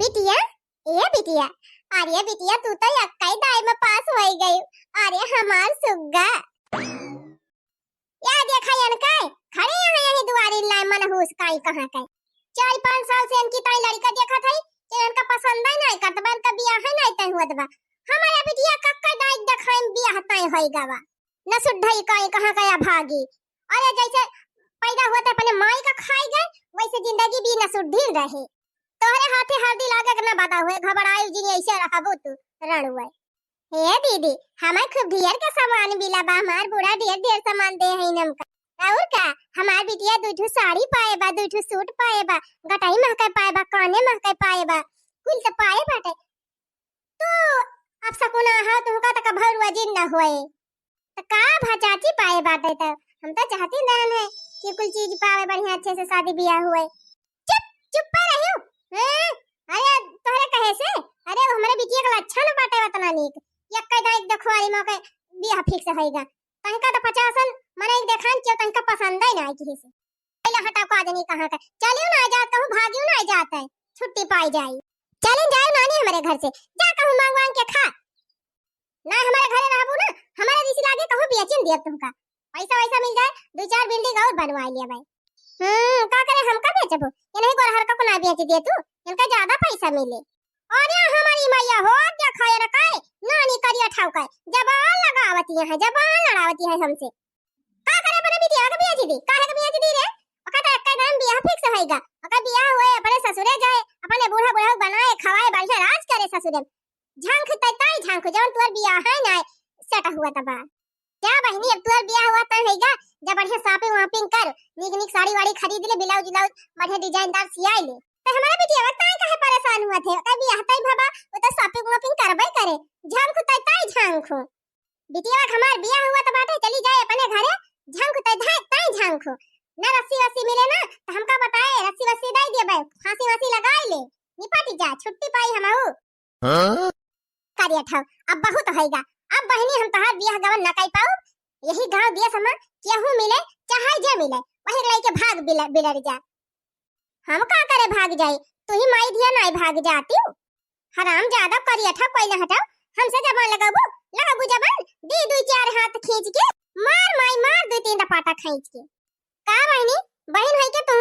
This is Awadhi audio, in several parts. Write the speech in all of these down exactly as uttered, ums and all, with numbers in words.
बिटिया, ए बिटिया, अरे बिटिया, तू तो यक्कई दाई में पास होइ गई। अरे हमार सुग्गा। या देखा यनका, खड़े यहाँ यही दुआरी लाए मनहूस काई कहाँ के। चार पाँच साल से इनकी ताई लड़का देखत है, कि इनका पसंद ही नहीं करत बा, इनका बियाह ही नहीं तय होत बा। हमारा बिटिया कक्का दाई देखाई बियाह तय होई गवा। नसुद्धई काई कहाँ गया भागी। अरे जैसे पैदा हुआ तो अपने माई का खाई गए, वैसे जिंदगी भी नसुद्धी रहे। तोहरे हाथे हल्दी लागे के ना बता हुए, घबराई जिन ऐसे रहबो तू रणुए। हे दीदी, हमार खूब ढेर के सामान मिला बा, हमार बूढ़ा ढेर ढेर सामान दे है नमका। और का, हमार बिटिया दुइ ठो साड़ी पाए बा, दुइ ठो सूट पाए बा, गटाई महके पाए बा, काने महके पाए बा, कुल तो पाए बाटे। तू अब सकुना है, तुहका तक भरुआ जिन न होए। त का भा चाची पाए बाटे त? हम तो चाहती रहन है कि कुल चीज पावे, बढ़िया अच्छे से शादी बियाह हुए। चुप, चुप पर रहियो। हैं? अरे तोहरे कहे से? अरे वो हमरे बिटिया के लक्षण बाटे उतना नीक। यक्का दाई देखवारी मौके बियाह fix होइगा। तनिका तो पचासन मने देखान के तनिका पसंद ही ना आई किसी से। पहले हटाओ का जनी कहाँ का। चलियो ना जात कहूँ, भागियो ना जात है। छुट्टी पाई जाई। चलिन जाओ नानी हमरे घर से। जा कहूँ मांग मांग के खा। ना हमारे घरे रहबू ना, हमारे रिस लागे कहूँ बेचिन दिया तुमका। पैसा वैसा मिल जाए, दुइ चार building और बनवा लिया भाई। हम्म, का करे हमका बेचबू? ये नहीं गोरहर का को ना बेच दिए तू, इनका ज्यादा पैसा मिले। अरे हमारी मैया हो, क्या खाए रे काई? नानी करिया ठाव का जबान लगावती है, जबान लड़ावती है हमसे। का करे अपने बिटिया के बियाह दी? काहे के बियाह दी रे? ओका तो एक्के दाम बियाह fix होइगा। ओका बियाह हुए अपने ससुरे जाए, अपने बूढ़ा बूढ़ा बनाए, खवाए, बढ़िया राज करे ससुरे। झांक तै ताई झांक, जवन तुअर बियाह है ना, set हुआ तबा। जा बहिनी, अब तुअर बियाह हुआ तय होइगा, जा बढ़िया shopping वॉपिंग कर, नीक नीक साड़ी वाड़ी खरीद ले, blouse व्लाउज बढ़िया designदार सियाई ले। तो हमारा बिटिया ताई काहे परेशान हुआ थे? ओका बियाह तय भवा, वो तो shopping वॉपिंग करबे करे। झांक तै ताई झांक। बिटिया के हमार बियाह हुआ त बाटे, चली जाए अपने घरे, झांकू तै धाय, तै झांकू। ना रस्सी वस्सी मिले ना, त हमका बताए, रस्सी वस्सी दे देबे, फांसी वांसी लगाई ले, निपट जा, छुट्टी पाई हमहू। हाँ? करिया ठाव, अब बहुत होइगा, अब बहिनी हम तोहार बियाह गवन ना कई पाऊ, यही गांव देश में केहू मिले, चाहे जे मिले, वही लइके भाग बिल-, बिलर जा। हम का करे भाग जाई, तू ही माई धिया नाई भाग जाती। हराम ज्यादा करिया ठा कोई ना हटाओ, हमसे जबान लगाबू, लगाबू जबान, दी दुइ चार हाथ खींच के, मार माई मार दुइ तीन टपाटा खींच के। का बहिनी, बहिन होई के तू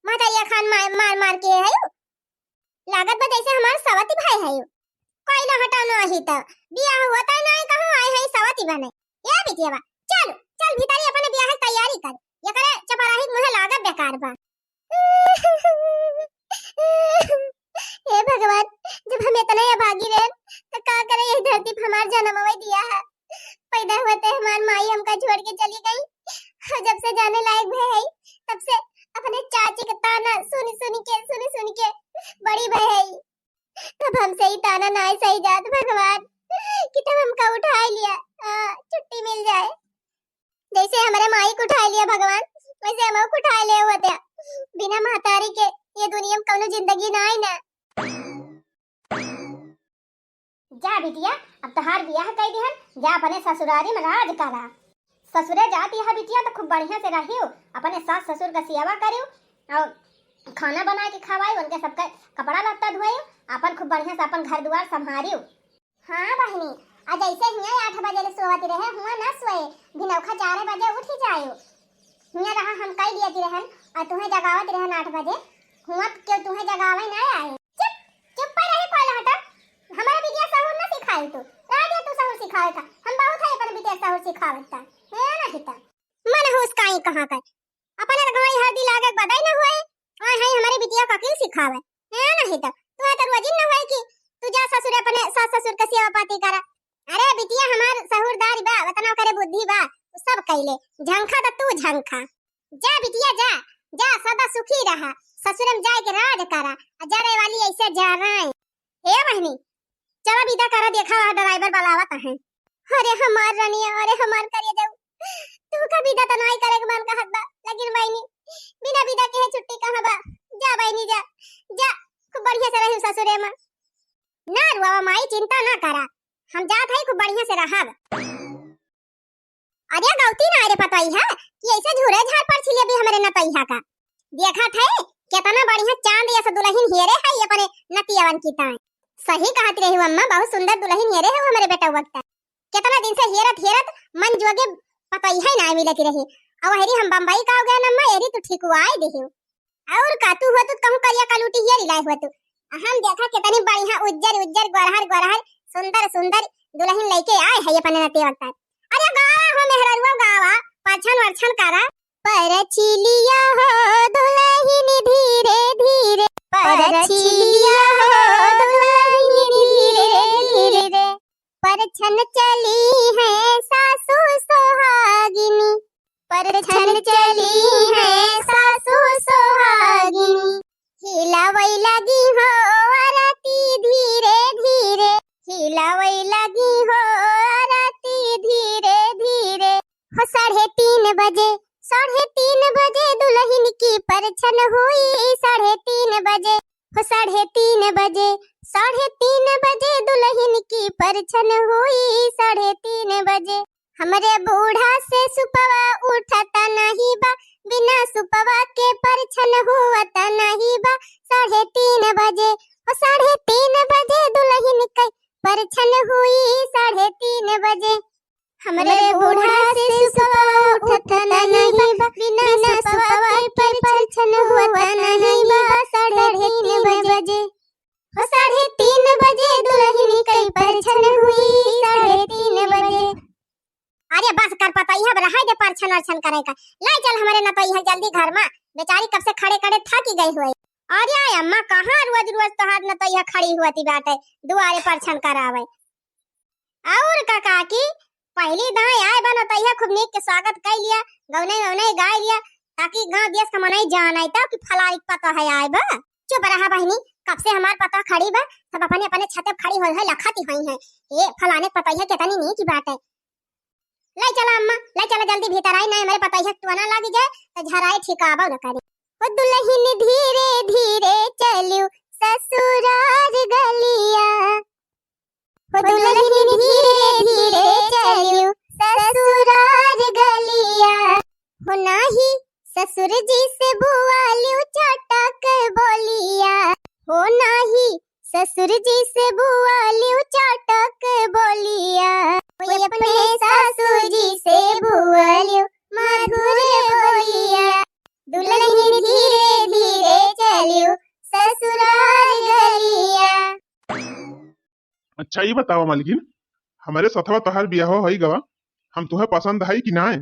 महतरिया खान मार, मार, मार के है? लागत बा जैसे हमार सवती भाई है। कोई ना हटाओ ना ही तो, बियाह हुआ तय नाई कहूँ आए है सवती बने। ए बिटिया बा, चल, चल भीतरी अपने बियाह की तैयारी कर, ये करे चपराही मुँह लागत बेकार बा। हे भगवान, जब हम इतने अभागी रहेन, त का करे यही धरती पे हमार जन्म हुए दिया है। पैदा हुए ते हमार माई हमका छोड़ के चली गई। और जब से जाने लायक भे है, तब से अपने चाची के ताना सुन सुन के, सुन सुन के बड़ी भे है। तब हमसे ही ताना नाई सही जात भगवान, कि तब हमका उठाई लिया, आ, छुट्टी मिल जाए। जैसे हमरे माई को उठाई लिया भगवान, वैसे हमहू को उठाई ले हुआ था। बिना महतारी के ये दुनिया में कौनो जिंदगी ना आई ना। जा बिटिया, अब तोहार बियाह कई दिहन, जा अपने ससुरारी में राज करा। ससुरे जाती है बिटिया तो खूब बढ़िया से रहियो, अपने सास ससुर का सेवा करियो और खाना बना के खवाई, उनके सबका कपड़ा लत्ता धोइयो, अपन खूब बढ़िया से अपन घर दुआर संभारियो। हाँ बहिनी, आ जैसे हियाँ आठ बजे ले सोवत रहे, हुआँ ना सोए, भिनौखा चार बजे उठ जायो। हियाँ रहा हम कई दियत रहन, आ तुहें जगावत रहन आठ बजे, हुआँ क्यों तुहें जगावे ना आए। चुप, चुप पर रही कोई हटा, हमारा बिटिया सहूर ना सिखाई तू, रह दे तू सहूर सिखावे था, हम बहुत है अपन बिटिया सहूर सिखावत था, है ना हिता। मन हुस काई कहाँ का, अपने तो गवाई हल्दी लागे के बदाई न होए। आए हैं हमारे बिटिया का किल सिखावे। है नहीं तो, तू है तो रोजिन न होए कि तू जा ससुर अपने सास ससुर के सेवा पाती करा। अरे बिटिया हमार सहूरदार बा, उतना करे बुद्धि बा, उ सब कैले। झंखा तो तू झंखा। जा बिटिया जा, जा सदा सुखी रहा। ससुर में जाए के राज करा। आ जरे वाली ऐसे जा रहे। हे बहिनी, चला विदा करा, देखा वहाँ driver बुलावत है। अरे हमार रनिया, अरे हमार करिया जाऊ, तुहका विदा त नाई करे के मन कहत बा, लेकिन बहिनी, बिना विदा के है छुट्टी कहाँ बा? जा बहिनी जा, जा, खूब बढ़िया से रही ससुरे में। ना रुआवा माई, चिंता ना करा, हम जात है खूब बढ़िया से रहब। अरे गौती ना रे पतोई है कि ऐसे झूरे झार पर छिले भी हमरे नतैहा का। देखत है कितना बढ़िया चांद ऐसा दुल्हन हेरे है अपने नतिया की ताई। सही कहत रही हो अम्मा, बहुत सुंदर दुलहिन हेरे हो हमरे बेटउआ के। केतना दिन से हेरत हेरत मन जोगे पतोहिया ही नाहीं मिलत रही। अउ अहरी हम बम्बई का हो गए अम्मा, एहरी तू ठिकुआई देहू। अउर का तू होतू कहूँ करिया कलूटी हेरी लाए होतू। हम देखा केतनी बढ़िया उज्जर उज्जर गोरहर गोरहर सुंदर सुंदर दुलहिन लइके आए है अपने नतिया वक्ता। अरे गावा हो मेहररुआ गावा, परछन वरछन करा। परछिलिया हो दुलहिन धीरे धीरे, परछिलिया हो दुलहिन धीरे धीरे। परछन चली है सासू सोहागिनी, परछन चली है सासू सोहागिनी। हिलावै लगी हो आरती धीरे धीरे, हिलावै लगी हो आरती धीरे धीरे। हो साढ़े तीन बजे, साढ़े तीन बजे दुलहिन की परछन हुई, साढ़े तीन बजे। हो साढ़े तीन बजे, साढ़े तीन बजे दुलहिन की परछन हुई, साढ़े तीन बजे। हमरे बूढ़ा से सुपवा उठता नहीं बा, बिना सुपवा के परछन हुवता नहीं बा। साढ़े तीन बजे, ओ साढ़े तीन बजे दुलहिन के परछन हुई, साढ़े तीन बजे। हमरे बूढ़ा से सुपवा उठता नहीं बा, बिना सुपवा के परछन हुवता नहीं बा। साढ़े तीन बजे, ओ साढ़े तीन बजे दुलहिन के परछन हुई, साढ़े तीन बजे। अरे बस कर पतोहिया, अब रहाई दे परछन वरछन करे का। लाई चल हमरे नतोहिया जल्दी घर मा, बेचारी कब से खड़े खड़े थकी गई हुई। अरे अम्मा, कहाँ रोज रोज तोहार नतोहिया खड़ी हुवती बाटे दुआरे परछन करावे। अउर का काकी, पहली दाई आए बा नतोहिया, खूब नीक के स्वागत कइ लिया, गौनई वौनई गाइ लिया, ताकि गाँव देश का मनई जान आई तब कि फलानी के पतोह आए बा। चुप रहा बहिनी, कब से हमार पतोह खड़ी बा, सब अपने अपने छते खड़ी होई है, लखती होई है। ए फलाने के पतोहिया केतनी नीक बाटे। लाई चला अम्मा, लाई चला जल्दी भीतर आई, नहीं हमरे पतोहिया के टोना लागी जाए, तो झराए ठिकाबो न करे। ओ दुलहिन धीरे धीरे चलियो ससुरार गलिया, ओ दुलहिन धीरे धीरे चलियो ससुरार गलिया, हो नाही ससुर जी से बोलियो चटक बोलिया, हो नाही ससुर जी से बोलियो चटक बोलिया, ओ अपने सासू जी से बोलियो मधुर बोलिया। दुलहिन धीरे धीरे चलियो ससुरार गलिया। अच्छा, ई बतावा मालकिन, हमरे सथवा तोहार बियाह होई गवा, हम तुहे पसंद हई कि नाय?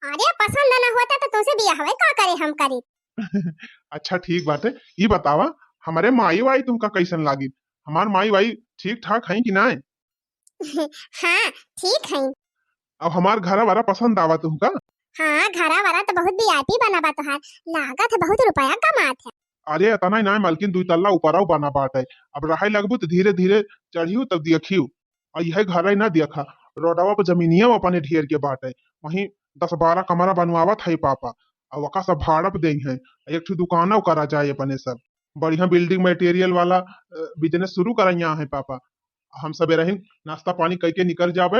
अरे, पसंद ना होता तो तुमसे बियाह होई का करे हम करी? अच्छा, ठीक बाटे। ई बतावा, हमरे माई वाई तुमका कैसन लागी? हमार माई वाई ठीक ठाक हई कि नाय? हाँ, ठीक हई। अब हमार घरा वाला पसंद आवा तुमका? हाँ, घरा वाला तो बहुत VIP बना बा तोहार, लागत है बहुत रुपया कमात है। अरे, एतना ही नाय मालकिन, दुई तल्ला ऊपरउ बना बाटे। अब रहै लगबू त धीरे धीरे चढ़ियो तब देखियो। आ यह घरै ना देखा, रोडवा पर जमीनिया अपने ढेर के बाटे, वहीं दस बारह कमरा बनवावत है पापा, आ वका सब भाड़ा पे देई हैं। एक ठो दुकानौ करा जाए अपने सब, बढ़िया building material वाला, अ, business शुरू करैया है पापा। हम सबेरहिन नाश्ता पानी कइके निकल जाबे,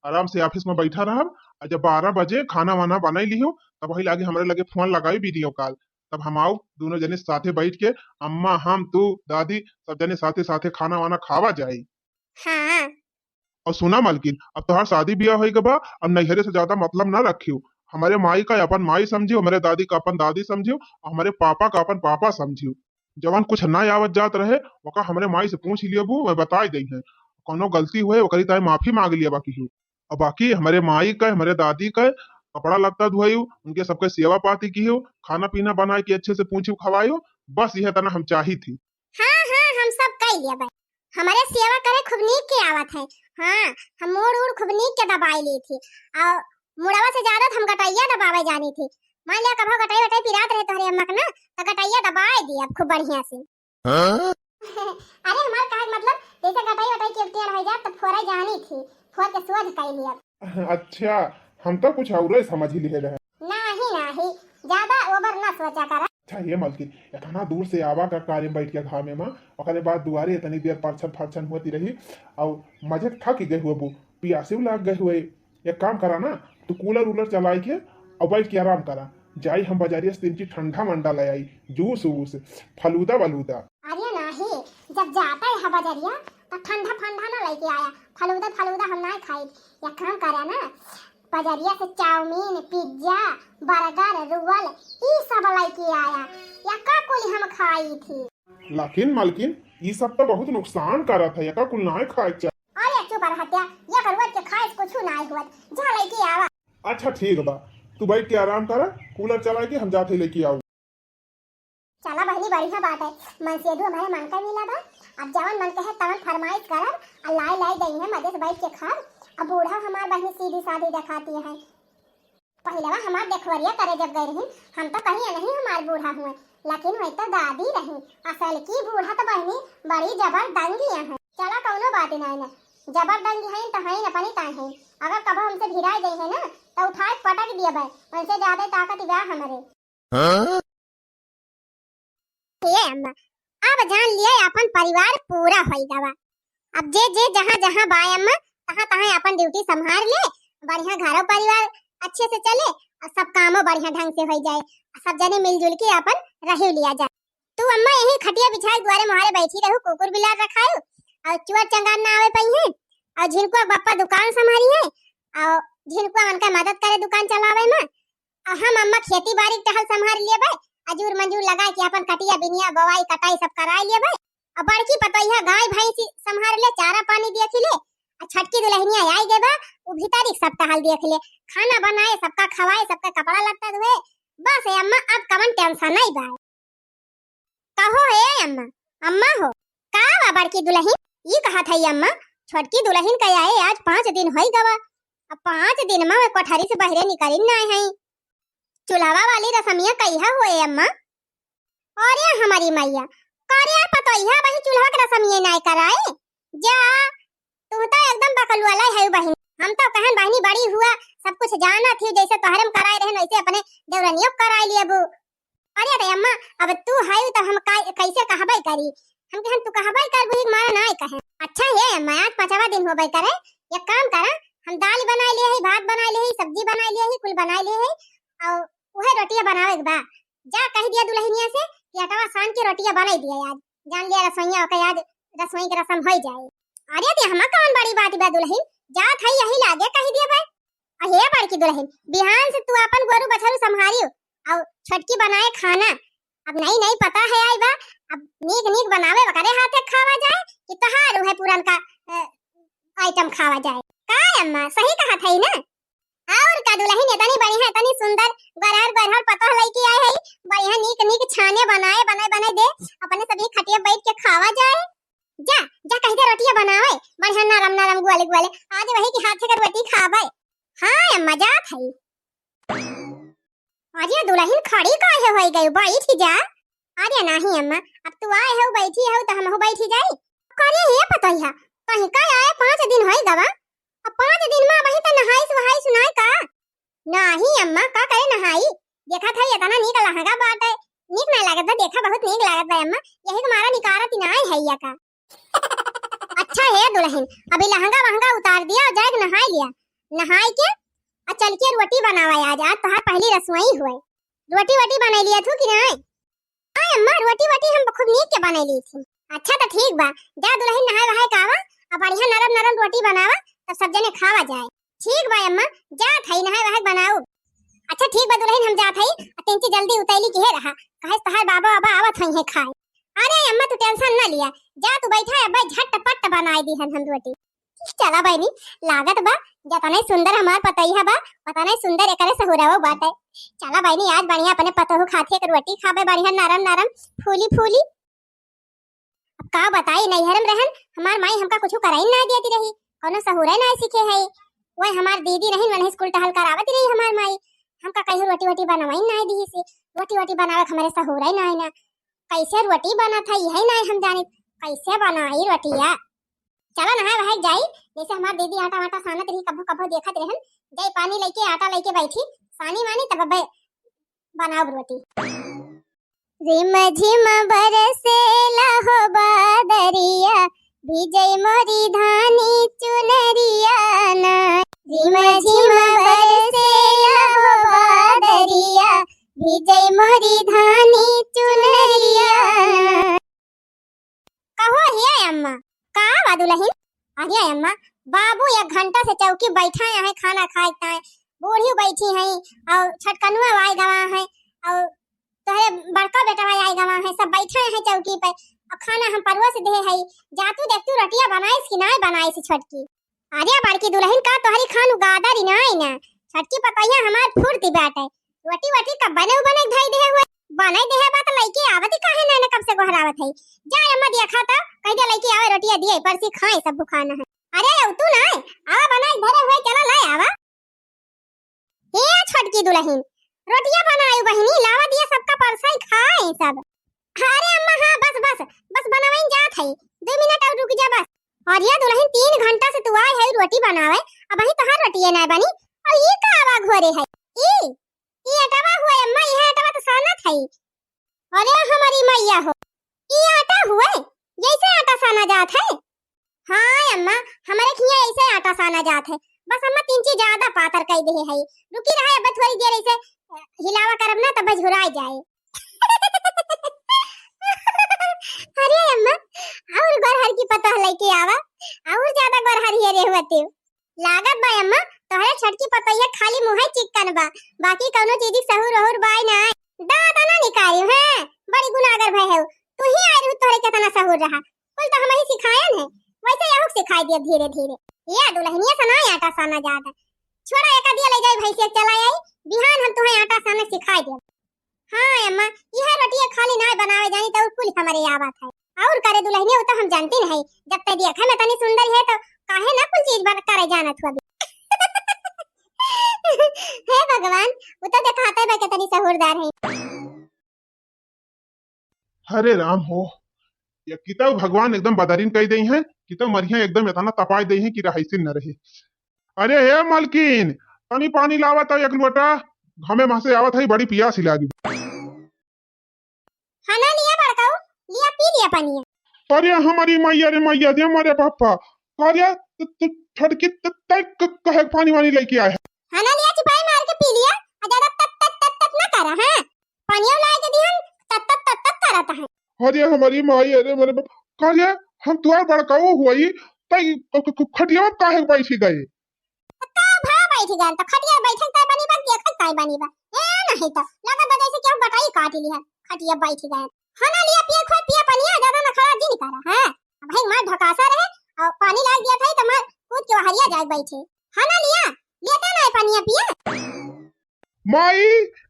आराम से office में बैठा रहब। आ जब बारह बजे खाना वाना बनाई लिहो, तब वही लागे हमरे लगे फोन लगाई, video call, तब हम आऊ दोनों जने साथे बैठ के, अम्मा, हम, तू, दादी, सब जने साथे साथे खाना वाना खावा जाई। हाँ। और सुना मालकिन, अब तोहार शादी बियाह होई के बा, अब नैहरे से ज्यादा मतलब ना रखियो। हमरे माई का अपन माई समझियो, हमरे दादी का अपन दादी समझियो, और हमरे पापा का अपन पापा समझियो। जवन कुछ ना आवत जात रहे, ओका हमरे माई से पूछ लियो, वो बताई देई हैं। कौनो गलती हुए, ओकरी ताई माफी मांग लिया बाकी हो। और बाकी हमरे माई का, हमरे दादी का कपड़ा लत्ता धुआई, उनके सबके सेवा पाती की हो, खाना पीना बनाए के अच्छे से पूछी खवाई हो, बस यह तना हम चाही थी। हाँ, हाँ, हम सब कई लिया भाई। हमरे सेवा करे खूब नीक के आवत है। हाँ, हम मूड़ उड़ खूब नीक के दबाई ली थी। और मुड़वा से ज्यादा तो हम गटैया दबावे जानी थी। मान लिया कभो गटई वटई पिरात रहे तोहरे अम्मा के ना, तो गटैया दबाए दी अब खूब बढ़िया से। हाँ? अरे हमार कहे के मतलब जैसे गटई वटई के टेढ़ हो जात तो फोरे जानी थी, फोर के सोझ कई लिया। अच्छा, हम तो कुछ औरे समझ ही लिए रहे। नाही, नाही, ज्यादा over ना सोचा करा। अच्छा, ये मलकिन, इतना दूर से आवा का कार में बैठ के घामे में, ओकरे बाद दुआरे इतनी देर परछन फरछन होती रही, और मजे थक गए हुए बू, पियासे लाग गए हुए। एक काम करा ना, तू cooler वूलर चलाई के और बैठ के आराम करा। जाई हम बाजारिया से तीन चीज ठंडा मंडा ले आई, juice वूस, फलूदा वलूदा। अरे नाही, जब जाता है बजरिया तो ठंडा फंडा ना लेके आया, फलूदा फलूदा हम ना खाई। या काम करा ना, बजरिया से चाउमीन, पिज्जा, बर्गर, रोल ई सब लेके आया। या का कुल हम खाई थी। लेकिन मालकिन, ई सब तो बहुत नुकसान करत है, एका कुल नाय खाए के चाही। अरे चुप रह हत्या, या रोज के खाए से कुछ नाय हुआ, जा लेके आवा। अच्छा ठीक बा, तू बैठ के आराम करा, कूलर चला के हम जाते लेके आऊ। चला बहिनी, बढ़िया बात है, मनसेधू हमारे मन का मिला बा। अब जवन मन कहे तवन फरमाइश करब, आ लाई लाई दई है, मजे से बैठ के खाब। अब बूढ़ा हमार बहिनी सीधी साधी देखाती है। पहिलवा हमार देखवरिया करे जब गए रही, हम तो कहीं नहीं हमार बूढ़ा हुए, लेकिन वही तो दादी रही। असल की बूढ़ा तो बहिनी बड़ी जबरदंगी है। चला कौनो बात नहीं ना, जबरदंगी है तो है अपनी ताई है। अगर कबो हमसे भिराई गई है ना तो उठाए पटक दिया भाई, उनसे ज्यादा ताकत बा हमारे। हाँ? हे अम्मा, अब जान लिया अपन परिवार पूरा होई गवा। अब जे जे जहाँ जहाँ बा अम्मा, तहाँ तहाँ अपन ड्यूटी संभाल ले, बढ़िया घरो परिवार अच्छे से चले और सब कामो बढ़िया ढंग से होई जाए, सब जने मिलजुल के अपन रह लिया जाए। तू अम्मा यही खटिया बिछाए दुआरे मुहारे बैठी रहू, कुकुर बिलार रखायू और चुअर चंगार ना आवे पाई है। और झिनकुआ बप्पा दुकान संभारी है और झिनकुआ उनका मदद करे दुकान चलावे में। आ हम अम्मा खेती बाड़ी के टहल संभार लेबै, अजूर मंजूर लगा के अपन कटिया बिनिया बोवाई कटाई सब कराई लेबै। आ बड़की पतोहिया गाय भैंसी संभार ले, चारा पानी देख ले। आ छोटकी दुल्हनिया आई गए बा, उ भीतरी सब टहल देख ले, खाना बनाए, सबका खवाए, सबका कपड़ा लत्ता धोए। बस ए अम्मा, अब कवन टेंशन नहीं बा। कहो हे अम्मा, अम्मा हो, का बा बड़की दुल्हन? ई कहत हई अम्मा, छोटकी दुल्हन का आए आज पाँच दिन होई गवा। अब पाँच दिन में वे कोठरी से बहरे निकलिन नाय हई। चूल्हवा वाली रसमिया कहिया होए अम्मा? अरे हमारी मैया, करे पतोहिया वही चूल्हा के रसमिया नाय कराए? जा, तू तो एकदम बकलुआ लाई है बहिन। हम तो कहन बहिनी बड़ी हुआ, सब कुछ जाना थी, जैसे तोहरे में कराए रहन वैसे अपने देवरनियों को कराए लिए बू। अरे रे अम्मा, अब तू हई तो हम का, कैसे कहबे करी? हम कहन तू कहबे कर बुही मारा ना कहे। अच्छा हे अम्मा, आज पाँचवा दिन होबे करे, एक काम करा, हम दाल बनाए लिए है, भात बनाए लिए है, सब्जी बनाए लिए है, कुल बनाए लिए है, और उहे रोटियां बनावे के बा। जा कह दिया दुल्हनिया से कि आटावा सान के रोटियां बनाई दिया आज। जान लिया रसोइया ओके आज रसोई के रसम होई जाए। अरे ते हमा कौन बड़ी बात बा दुल्हन, जात है यही लागे कह दिया बा। अहे बड़की दुल्हन, बिहान से तू अपन गोरू बछरू संभारियो, और छोटकी बनाए खाना। अब नई नई पता है आई बा, अब नीक नीक बनावे ओकरे हाथे खावा जाए कि तोहार उहे पुरनका, अ, आइटम खावा जाए। का अम्मा, सही कहत है ना? और का दुल्हन इतनी बढ़िया, इतनी सुंदर, गोरहर गोरहर पतोह लइके आए है, बढ़िया नीक नीक छाने बनाए, बनाए, बनाए दे, अपने सभी खटिया बैठ के खावा जाए। जा, जा कह दे रोटियां बनावे, बढ़िया नरम नरम गुआले गुआले। आज वही के हाथे के रोटी खावे। हाँ अम्मा, जात है। अरे दुल्हन खड़ी काहे होई गई, बैठ जा। अरे नाही अम्मा, अब तू आए हो, बैठी हो तो हमहू बैठी जाई। करे हे पतोहिया, कहीं का आए पाँच दिन होई गवा, अब पाँच दिन में वही तो नहाई सुहाई सुनाई का? नाही अम्मा, का करे नहाई? देखा था इतना नीक लहंगा बाटे, नीक ना लागत बा, देखा बहुत नीक लागत बा अम्मा, यही के मारा निकारत ही नाही है या का? अच्छा हे दुल्हन, अभी लहंगा वहंगा उतार दिया और जाए के नहाई लिया, नहाई के और चल के रोटी बनावा आज, आज तोहार पहली रसोई हुए, रोटी वोटी बनाई लिया थू कि नाही? हाँ अम्मा, रोटी वोटी हम खूब नीक के बनाई ली थी। अच्छा तो ठीक बा, जा दुल्हन नहाए वहाए के आवा, अब बढ़िया नरम नरम रोटी बनावा, तब सब जने खावा जाए। ठीक बा अम्मा, जात हई नहाए वहाए के बनाऊ। अच्छा ठीक बा दुल्हन, हम जात हई, आ तेंची जल्दी उतैली किहे रहा, कहे तोहार बाबा बाबा आवत हई है खाए। अरे अम्मा तू टेंशन ना लिया, जा तू बैठा, अब झटपट बनाए दी हम रोटी। चला बहिनी, लागत बा, जतने सुंदर हमार पतोहिया बा, ओतने सुंदर एकरे सहुरवो बाटे। चला बहिनी, आज बढ़िया अपने पतोहू खातिर एक रोटी खाबे, बढ़िया नरम नरम, फूली फूली। अब का बताई, नैहर में रहन, हमार माई हमका कुछ कराई ना देती रही, कोनो सहुरे ना सीखे है। वही हमार दीदी रही, वही स्कूल टहल करावत रही हमार माई, हमका कहीं रोटी वोटी बनवाई ना दी सी, रोटी वोटी बनावे के हमारे सहुरे ना है ना। कैसे रोटी बनत है, यही ना हम जानी, कैसे बनाई रोटिया। चला नहाए वहाए जाई, जैसे हमार दीदी आटा वाटा सानत रही, कभो कभो देखत रहन, जाई पानी लेके, आटा लेके बैठी, सानी मानी तब अबे बनाओ रोटी। रिम झिम बरसेला हो बादरिया, भिजई मोरी धानी चुनरिया ना। रिम झिम बरसेला हो बादरिया, भिजई मोरी धानी चुनरिया ना। कहो दुलहिन, अरे अम्मा, बाबू एक घंटा से चौकी बैठा हैं, खाना खाए ताए, बूढ़ी बैठी हैं, और छोटकनुआ आए गवा हैं, और तोहरे बड़का बेटवा आए गवा हैं, सब बैठा हैं चौकी पे, और खाना हम परोस दे हैं। जा तू देख, तू रोटिया बनाइस कि नाय बनाइस छोटकी? अरे बड़की दुलहिन, का तोहरी खान उगादर ही नाय ना? छोटकी पतोहिया हमार फुर्ती बाटे, रोटी वोटी कब बने बने धई दे हुए, बने दे बा त लइके आवत ही काहे नाय ना, कब से गोहरावत है। जा अम्मा देखा त, कह दे लइके आवे, रोटिया दिए, परसी खाए, सब भुखाना है। अरे अउ तू नाय, आवा बनाए धरे हुए, चला लाए आवा। ए छोटकी दुलहिन, रोटिया बनायु बहिनी, लावा दिया सबका परसाई खाए सब। अरे अम्मा, हाँ, बस, बस, बस बनवइन जात है, दो मिनट और रुक जा बस। अरे दुलहिन, तीन घंटा से तू आए है रोटी बनावे, अबहीं तोहार रोटिये नाय बनी, और ई का आवा घोरे है? ई, ई अटवा हुए अम्मा, यह अटवा तो सानत है। अरे हमारी मैया हो, ई आटा हुए, जैसे आटा साना जात है। हाँ अम्मा, हमरे खिया ऐसे आटा साना जात है, बस अम्मा तीन चीज ज्यादा पातर कई दे है। रुकी रहा, अब थोड़ी देर ऐसे, अ, हिलावा करब ना, तब झुराई जाए। अरे अम्मा, और गोरहर की पतोह लइके आवा, और ज्यादा गोरहर ये रे हुआ तेव। लागत बा अम्मा, तोहरे छोटकी पतोहिया खाली मुँहे चिक्कन बा, बाकी कौनो चीज सहूर ओहूर बाय ना। दादा ना निकाली, हैं? बड़ी गुनागर भय है। तू ही आए रहू, तोहरे केतना सहूर रहा। कुल तो हम ही सिखायन है, वैसे यहू के सिखाई दिया धीरे धीरे। ये दुलहिनिया से ना आटा साना जात है। छोड़ा, एक दिया ले जाई भैंसिया चला आई, बिहान हम तुम्हें आटा साने सिखाई देब। हाँ अम्मा, यह रोटिया खाली नाय बनावे जानी तो कुल हमरे आवत है। और करे दुलहिनिया, वो तो हम जानती नहीं, जब ते देखे में तनी सुंदर है तो काहे ना कुल चीज बन करे जानत हुआ भी। हे भगवान, वो तो देखाते बा के तनी सहूरदार है। हरे राम हो, ये किताब भगवान एकदम बदरिन कई दई हैं, किताब मरिया एकदम इतना तपाई दई हैं कि रहाइसिन न रहे। अरे हे मलकिन, तनी पानी लावा तो एक लोटा, घमे मासे आवत है, बड़ी पियास ही लागी। हाँ ना लिया बड़काऊ, लिया पी लिया पानी। अरे हमारी मैया रे मैया रे, हमारे पापा, अरे तू, तू छोटकी त-, तय क-, कहे पानी वानी लेके आए है। हाँ ना लिया, चिपाई मार के पी लिया, और ज्यादा तत तत तत तत ना करा, हाँ। पानियो लाए के दिहन, तत तत तत तत करत है। अरे हमारी माई, अरे मेरे बाप, का रे, हम तुहार बड़काऊ हुई, तई क-, क-, क-, खटिया में काहे बैठी गए? का भा बैठी गए, तो खटिया बैठन तय बनी बा, देखन तय बनी बा। ए नहीं तो, लगत बा जैसे केहू बटाई काट लिया, खटिया बैठी गए। हाँ ना लिया, पिए खोए, पिए पनिया, ज्यादा नखरा जिन करा, हाँ। अब भाई मार ढकासा रहे, और पानी लाग दिया था, तो मार कूद के वहरिया जाए बैठे। हाँ ना लिया, लेते ना है पनिया पिए। माई,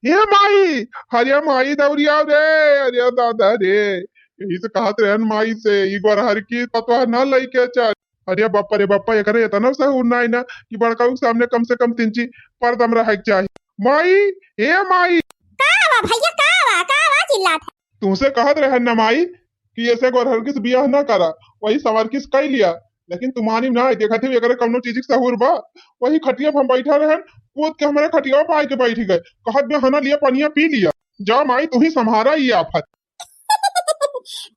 हे माई, अरे माई दौरी आओ रे, अरे दादा रे, यही से कहत रहन माई से, ई गोरहर की पतोह ना लइके चल। अरे बापा रे बापा, एकरे इतना सहूर नाई ना कि बड़काऊ के सामने कम से कम तिनची परदम रहे के चाही। माई, हे माई। का बा भैया, का बा, का बा चिल्लात है? तुमसे कहत रहन ना माई कि ऐसे गोरहर की से बियाह ना करा, वही सवार की से कई लिया, लेकिन तुम्हारी ना देखत ही एकरे कौनो चीज के सहूर बा। वही खटिया पे हम बैठा रहन, कूद के हमारे खटिया पे आके बैठ गए, कहत बे हना लिया पनिया पी लिया। जा माई, तू ही संभारा ई आफत।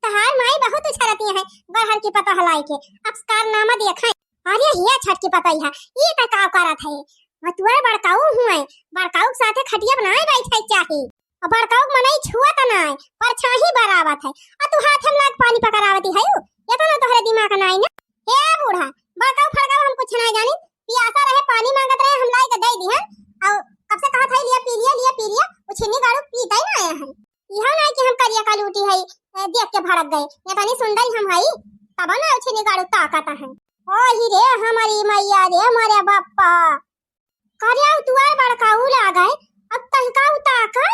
तहार माई बहुत उछरती है, गोरहर की पतोह लाई के, अब कारनामा देखाई। अरे हिया छोटकी पतोहिया, ई त का करत है? मतुआ बड़काऊ हुए, बड़काऊ के साथे खटिया बनाए बैठे चाही। और बड़काऊ के मनई छुआ त नाय, परछाही बरावत है। और तू हाथ हम लाग पानी पकड़ावती है, ये तो ना तोहरे दिमाग नाई ना। हे बूढ़ा, बड़काऊ फड़काऊ हम कुछ नाई जानी, पियासा रहे, पानी मांगत रहे, हम लाई के दे दिहन। और कब से कहत है, "लिया पी लिया, लिया पी लिया", उछिन्नी गाड़ू पीता ही ना आया है। इहो ना कि हम करिया का लूटी हई, ए, देख के भड़क गए। इतनी सुंदर हम हई, तब ना उछिनी गाड़ू ताकत है। ओ ही रे, हमारी मैया रे, हमारे बापा। करिया उतुआर बड़काऊ लागे, अब तनका उताके।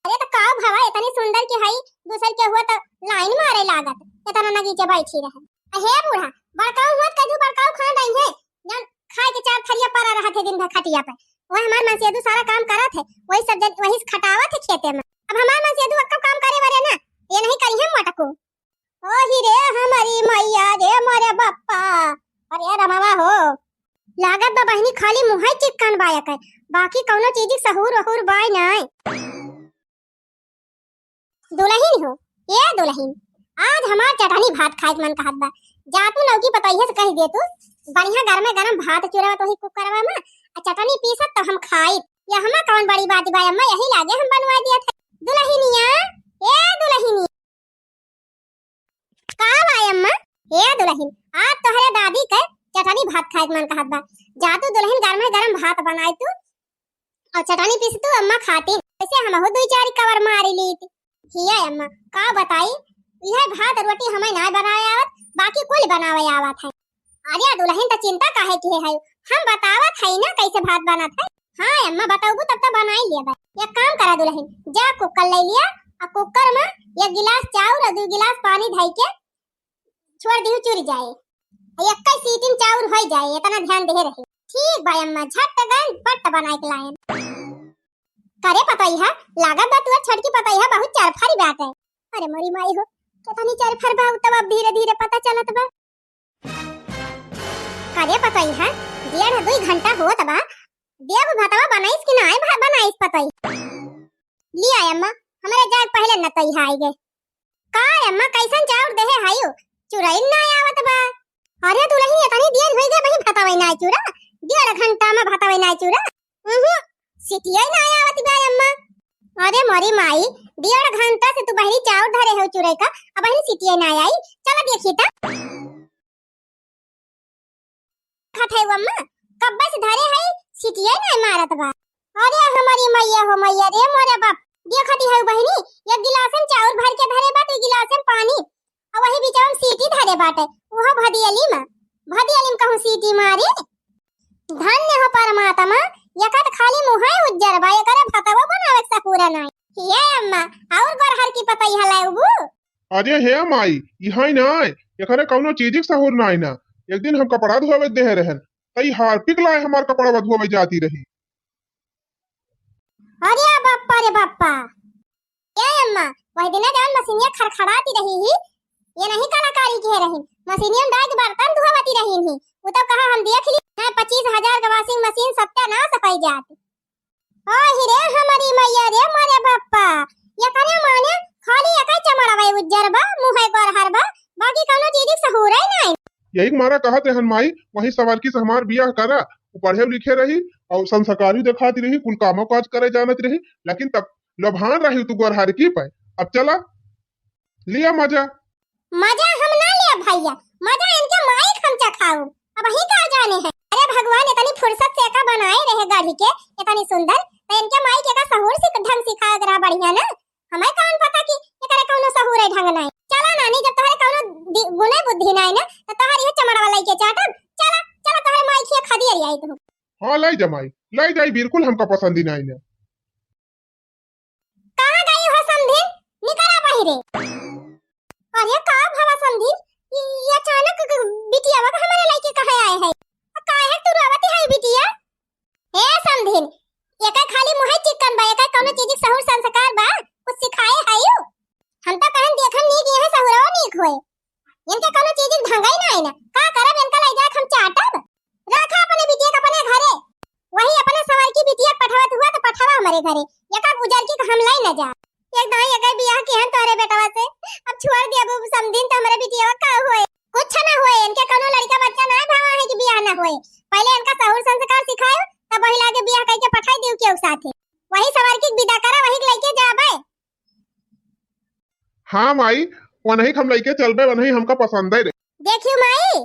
अरे तो का भवा, इतनी सुंदर के हई, दूसर के हुआ तो लाइन मारे लागत, इतना नगीचे बैठी रहे। हे बूढ़ा, बड़काऊ मत कह दू, बड़काऊ खान रही है, जौन खाए के चार थरिया परा रहत है दिन भर खटिया पे, वही हमार मनसेदू सारा काम करत है, वही सब जन, वही से खटावत है खेते में। अब हमार मनसेदू अक्का काम करे वाले ना, ये नहीं करी है मटको। ओ ही रे हमारी मैया रे, मोरे बप्पा, अरे रमवा हो, लागत बा बहिनी खाली मुँहे चिक्कन बायक है, बाकी कौनो चीज सहूर वहूर बाय नाय। दुलहिन हो, ए दुलहिन, आज हमार चटनी भात खाए के मन कहत बा। जा तू लौकी पतोहिया से कह दे तू, बढ़िया गरमे गरम भात चुरावत वही कुकरवा में, आ चटनी पीसत तो हम खाई। या हमा कौन बड़ी बात बा अम्मा, यही लागे हम बनवा दिया था। दुलहिनिया, ए दुलहिनिया। का बा अम्मा? ए दुलहिन, आज तोहरे दादी के चटनी भात खाए के मन कहत बा। जा तू दुलहिन, गरमे गरम भात बनाए तू और चटनी पीस तू अम्मा खाती। वैसे हमहू दुई चार कवर मारी लीत। हिया अम्मा, का बताई, यह भात रोटी हमें ना बनावे आवत, बाकी कुल बनावे आवत है। अरे दुलहिन, त चिंता काहे किहे है, हम बतावत है ना कैसे भात बनत है। हाँ अम्मा, बताउबू तब तो बनाई लेबे। एक काम करा दुलहिन, जा कुकर ले लिया, आ कुकर में एक गिलास चाउर और दो गिलास पानी धई के छोड़ दिहू चुर जाए। आ एक सीटी में चाउर हो जाए, इतना ध्यान दे रही। ठीक बा अम्मा, झट गए पट बनाए के लायन। करे पतोहिया, लागत बा तुअर छोटकी पतोहिया बहुत चरफरी बाटे। अरे मोरी माई हो, कितनी चरफर बा, तब अब धीरे धीरे पता चलत बा। करे पतोहिया, डेढ़ दुई घंटा होत बा, देव भतवा बनाइस कि नाय भा-, बनाइस पतोहिया। लिया अम्मा, हमरे जाए पहले नतोहिया आई गए। का अम्मा, कैसन चाउर देहे हायु? चुरई ना आवत बा। अरे दुलहिन, इतनी देर होई गए, वही भतवई ना चुरा, डेढ़ घंटा में भतवई ना चुरा। उहुं, सिटिया ना आवत बा अम्मा। अरे मोरी माई, डेढ़ घंटा से तू बहरी चाउर धरे हो चुरई का, अब बहरी सिटिया ना आई। चला देखी ता। खत है वो अम्मा, कब्बे से धरे है, सिटिया ना मारत बा। अरे हमारी मैया हो मैया रे मोरे बाप, देखती है बहिनी, एक गिलास में चाउर भर के धरे बा, तो एक गिलास में पानी, और वही बीच में सीटी धरे बाटे, वो भदियली में, भदियली में कहूँ सीटी मारे। धन्य हो परमात्मा, एकर त खाली मुँहे उज्जर बा, एकरे भतवा बनावे के सहूरा नाई। हे अम्मा, और गोरहर की पतई हलाउबू? अरे हे माई, इहाँ नाई, एकरे कौनो चीज के सहूर नाई ना। एक दिन हम कपड़ा धोवे देहे रहन, तई हार्पिक लाए हमार कपड़ा धोवे जाती रही। अरे बप्पा रे बप्पा, ए अम्मा, वही दिना जवन मशीनिया खड़खड़ाती रही ही, ये नहीं कलाकारी किहे रही। मशीनिया में डाल के बर्तन धोवती रही ही। वो तो कहा हम देख ली, ना पच्चीस हजार का washing machine सत्यानाश हो जात। ओ ही रे हमारी मैया रे मोरे बप्पा, ये कने माने खाली एका चमड़वा उज्जर बा, मुँहे गोरहर बा, बाकी कौनो चीज के सहूर ही नहीं। यही के मारा कहत रहन माई, वही सवरकी से हमार बियाह करा, वो पढ़े लिखे रही और संस्कारी देखाती रही, कुल कामो काज करे जानत रही, लेकिन तब लोभान रही तू गोरहरकी पे। अब चला, लिया मजा। मजा हम ना लिया भैया, मजा इनके माई के हम चखाऊ। अब ही का जाने है। अरे भगवान, इतनी फुर्सत से एका बनाए रहे गढ़ी के, इतनी सुंदर, तो इनके माई के का सहूर से ढंग सिखाए रहा बढ़िया ना। हमें कौन पता कि एकरे कौनो सहूर है ढंग नहीं। चला नानी, जब तोहरे कौनो दि-, गुणे बुद्धि नहीं ना, तो तोहर ये चमड़वा लइके चाटब। चला, चला तोहरे माई खिया खदिया आई तू। हाँ, लाई जा माई, लाई जाई, बिल्कुल हमका पसंद ही नहीं ना। कहाँ गई हो समधिन? निकला बहिरे। अरे का भवा समधिन, ई, ई अचानक बिटियावा का हमारे लइके कहाँ आए है? आ काहे तू रोवत है बिटिया? हे समधिन, एकर खाली मुँहे चिकन बा, एकर कौनो चीज के सहूर संस्कार बा? कुछ सिखाए है यू? हम तो कहन देखन नीक, यह सहूरवा नीक होए। इनके कौनो चीज के ढंगई नाई ना। का करब, इनका लई जाके हम चाटब? रखा अपने बिटिया के अपने घरे, वही अपने सवरकी बिटिया के पठवत हुआ तो पठवा हमरे घरे। एका उजरकी के हम लई न जा। एक दाई एकर बियाह किहन तोहरे बेटवा से, अब छोड़ दे, अब समधिन तो हमरे बिटिया का होए? कुछ ना होए, इनके कौनो लड़का बच्चा ना भावा है कि बियाह ना होए। पहले इनका सहूर संस्कार सिखायो, तब वही लागे बियाह करके पठाई दियो केहू साथे। वही सवरकी के विदा करा, वही के लइके जाबे। हाँ माई, वनही के हम लइके चलबे, वनही हमका पसंद है रे। देखियो माई,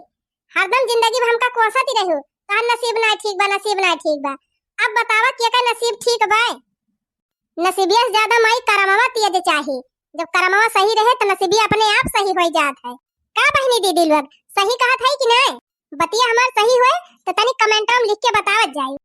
हरदम जिंदगी भर हमका कोसत ही रहो, तोहर नसीब ना ठीक बा, नसीब ना ठीक बा। अब बतावा के का नसीब ठीक बा? नसीबिया से ज्यादा माई करमवा तेज चाही। जब करमवा सही रहे तो नसीबिया अपने आप सही हो जात है। का बहिनी दीदी लोग, सही कहत है कि नहीं? बतिया हमार सही होए तो तनी comment में लिख के बतावत जाई।